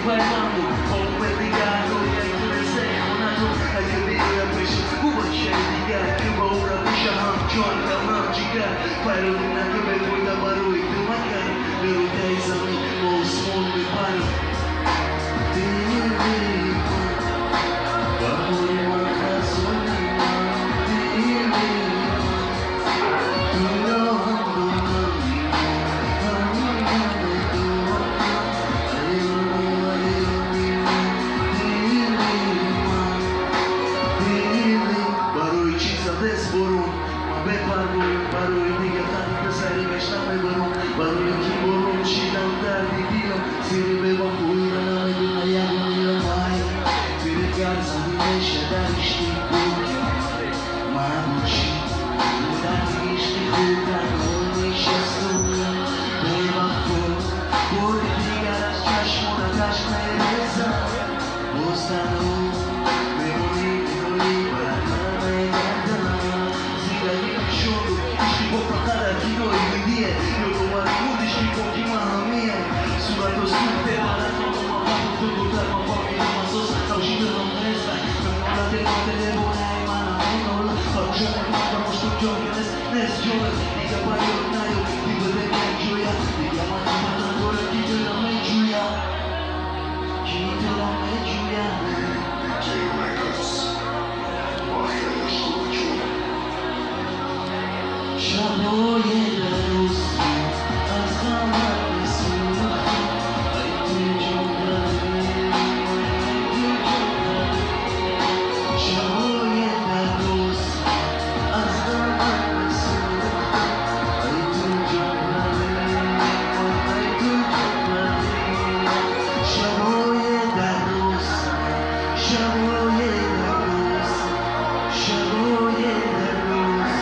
Пайванду Омед дигар рояи ту несаи хонату Агар биёям пеши бубахшаи дигар Ки ба ӯра бишавам ҷон кавам ҷигар Пайравӣ нака бефоида барои ту макар Берутаи замин ба осмон мепарам Дили ман баҳори ман хазони ман Дили ман туро ҳам донами ман ҳамин барои чӣ задест борон ман бепарвоем барои дигар хати сари гашта мебаром барои ки борон шидам дарди дилам зери бевафоира намедона ягон илм ай фиребгар замин меша дар ишқи худ ман бошӣ дар ишқи худ танҳо нишастум бевафо бори дигар аз чашмонат ашк мерезам боз танҳо мемонӣ мемонӣ бар намегардам зиндагӣ нишонду ишқи бо фақат дар кинои ҳиндие ёдовари буд ишқи поки ман ҳамие сурато сӯхте баратомамафахтудутар ман фаҳмидам асос навшидам неста мемонате манам фаромӯша мекунам фаромӯш ту ҷон ки нест нест ҷонат дига ба ёд наё бибудем якҷоя дига ман қимат надорам ки туро меҷӯям ки туро меҷӯям. Шабҳои дароз аз ғамат месӯхтам ай ту ҷонбарӣ ай ту ҷонбарӣ Шабҳои дароз аз ғамат месӯхтам ай ту ҷонбарӣ ай ту ҷонбарӣ Шабҳои дароз шабҳои дароз шабҳои дароз шабҳои дароз.